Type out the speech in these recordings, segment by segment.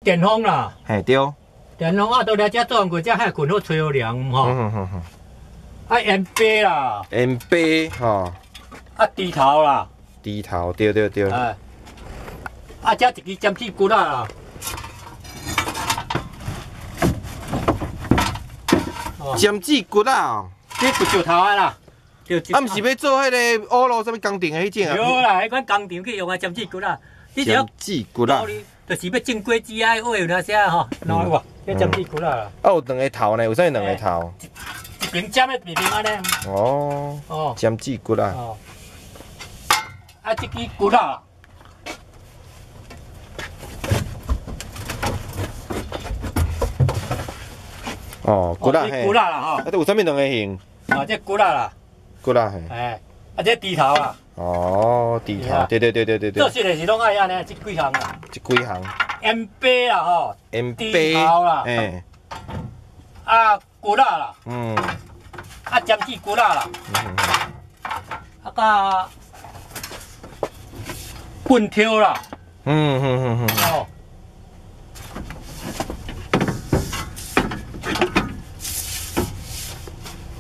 電風啦。嘿對。電風啊，都來遮做工課，遮遐睏好吹好涼吼。啊，鹽巴啦。鹽巴吼。啊，豬頭啦。豬頭，對對對。哎。啊，這一支針子骨啦。針子骨啊！這骨石頭啊啦。啊，毋是欲做彼个乌路啥物工程的彼種啊？對啦，彼款工程去用的針子骨啊。針子骨啊。就是欲種果子啊，挖有哪些吼？喏有無？這針子骨啊。啊，有兩个頭呢？有啥物兩个頭？一邊尖的，一邊按呢。哦。哦。針子骨啊。哦。啊，這支骨啊。哦，骨啊嘿。骨啊啦吼。啊，這有啥物兩个形？啊，這骨啊啦。骨啊嘿。哎，啊，這豬頭啊。哦，豬頭，對對對對對對。做事的是攏愛按呢，這幾項啦。這幾項。鹽巴啦吼。鹽巴。豬頭啦。欸。啊，骨啊啦。啊，針子骨啊啦。啊，佮棍挑啦。哦。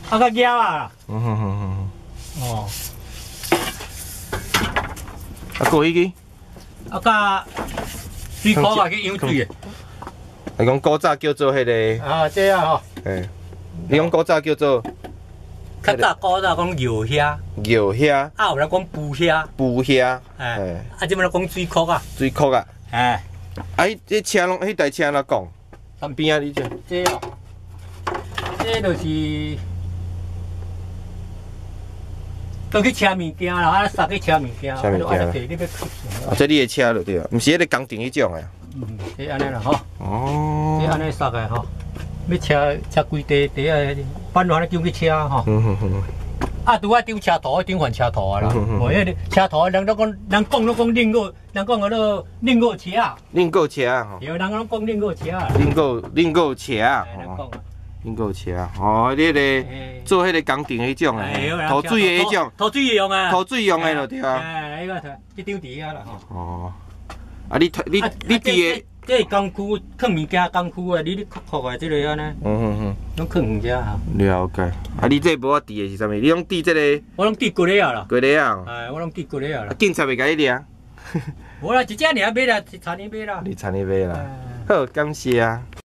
啊，佮枵啊。哦。啊，閣彼支？啊，佮水库啊，去養水的。你講古早叫做彼个。啊，這啊吼。欸，你講古早叫做？較早古早講尿蝦。尿蝦。啊，有人講浮蝦。浮蝦。欸。啊，這擺講水庫啊。水庫啊。欸。啊，彼車攏，彼台車按怎講？邊仔你這。這哦。這就是。倒去車物件啦，啊，捒去車物件，車物件。啊，這你的車就對啊，毋是彼个工程彼種的。嗯，這按呢啦吼。哦。這按呢捒的吼，欲車車幾塊地啊，反正按呢去車吼。啊，拄仔丟車塗，丟換車塗啊啦。無，彼个車塗，人攏講，人講攏講恁個，人講叫做恁個車。恁個車吼。對，人攏講恁個車。恁個恁個車。恁個車哦，你彼个做彼个工程彼種的，塗水的彼種，塗水用啊，塗水用的就對啊。哎，彼个這張佇遐啦吼。哦，啊你你你佇个，這工具囥物件工具的，你咧扣扣的這个按呢？攏囥佇遮吼。了解。啊，你這無法佇的是啥物？你攏佇這个？我攏佇骨的啊啦。骨的啊。哎，我攏佇骨的啊啦。警察袂共你掠？無啦，一隻爾買啦，一田買啦。你田買啦。好，感謝啊。